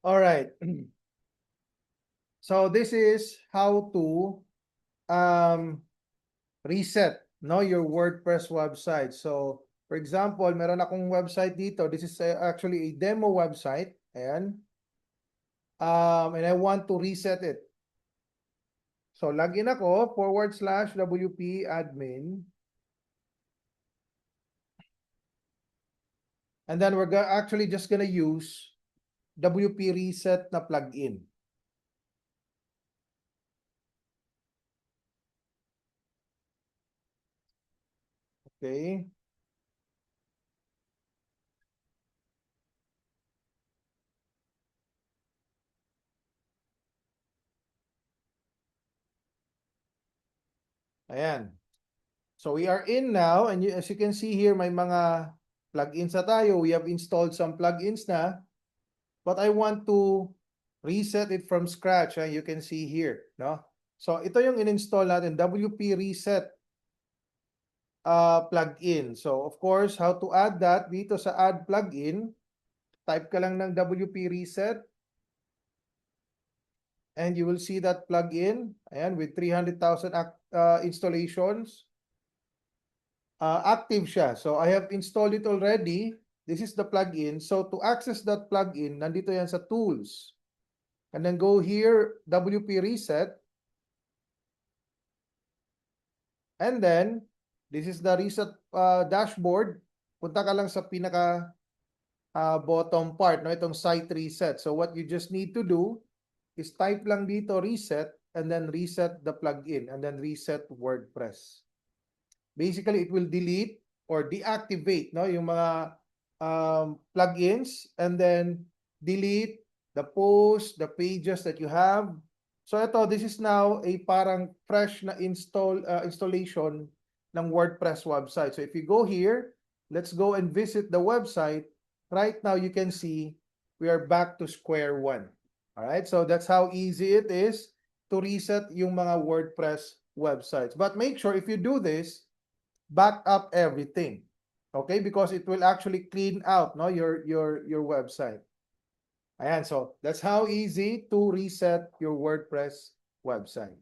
All right. So this is how to reset your WordPress website. So for example, meron akong website dito. This is actually a demo website. Ayan. And I want to reset it. So login ako /WP admin. And then we're actually just gonna use WP reset na plugin. Okay. Ayan. So we are in now, and as you can see here, may mga plugins na tayo. We have installed some plugins na, but I want to reset it from scratch. You can see here, no? So ito yung in-install natin, WP Reset plugin. So of course, how to add that dito sa add plugin, type ka lang ng WP Reset, and you will see that plugin, ayan, with 300,000 installations. Active siya. So I have installed it already. This is the plugin. So to access that plugin, nandito yan sa tools. And then go here, WP Reset. And then, this is the reset dashboard. Punta ka lang sa pinaka bottom part, no? Itong site reset. So what you just need to do is type lang dito reset and then reset the plugin and then reset WordPress. Basically, it will delete or deactivate yung mga plugins and then delete the posts, the pages that you have. So this is now a parang fresh na installation ng WordPress website. So if you go here, let's go and visit the website. Right now, you can see we are back to square one. All right, so that's how easy it is to reset yung mga WordPress websites. But make sure if you do this, back up everything, okay, because it will actually clean out your website. Ayan, so that's how easy to reset your WordPress website.